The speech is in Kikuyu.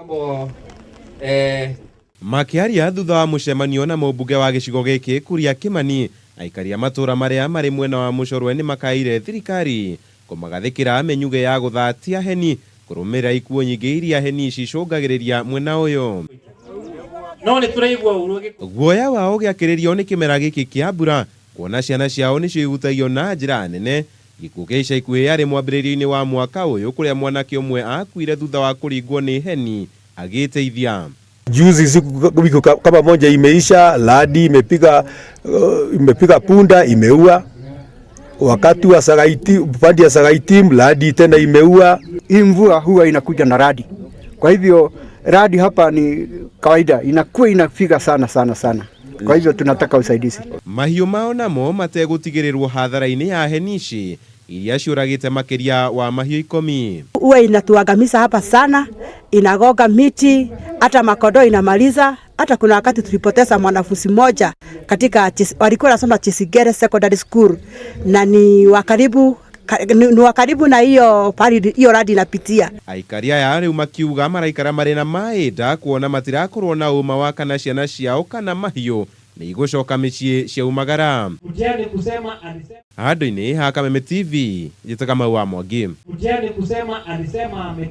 Mambo eh, Makĩaria thutha wa mũcemanio na mũmbunge wa gĩcigo gĩkĩ Kuria Kĩmani, aikari a matũra marĩa marĩ mwena wa Mũcorwe nĩ makaĩire thirikari kũmagathĩkĩra mĩnyugĩ ya gũthatia heni kũrũmĩrĩra ikuũ nyingĩ iria heni ici icũngagĩrĩria mwena ũyũ. No nĩ tũraigua ũru. Guoya wao ũgĩakĩrĩrio nĩ kĩmera gĩkĩ kĩa mbura, kuona ciana ciao nĩcio ihutagio na njĩra nene. Gĩkuũ kĩa ica ikuhĩ yarĩ mwambĩrĩrio-inĩ wa mwaka ũyũ, kũrĩa mwanake ũmwe akuire thutha wa kũringwo nĩ heni agĩteithia. Juzi siku wiki kama moja imeisha, radi imepiga punda, imeua. Wakati wa Sagaiti, upande ya Sagaiti, radi tena imeua. Hii mvua huwa inakuja na radi, kwa hivyo radi hapa ni kawaida, inakuwa inapiga sana sana sana. Kwa hivyo tunataka usaidizi. Mahiũ mao namo mategũtigĩrĩrwo hathara-inĩ ya heni ici iria ciũragĩte makĩria wa mahiũ 10. Huwa inatuangamiza hapa sana, inagonga miti, hata makondoo inamaliza. Hata kuna wakati tulipoteza mwanafunzi mmoja katika walikuwa wanasoma Chisigere Secondary School, na ni wa karibu na hiyo pali hiyo radi inapitia. Aikari aya rĩu makiuga maraikara marĩ na maĩnda kuona matirakorwo na ũma wa kana ciana ciao kana mahiũ nĩ igũcoka mĩciĩ ciaumagara. Mjane kusema alisema Handũ-inĩ ha Kameme TV, njĩtaga Mau wa Mwangi. Mjane kusema alisema ame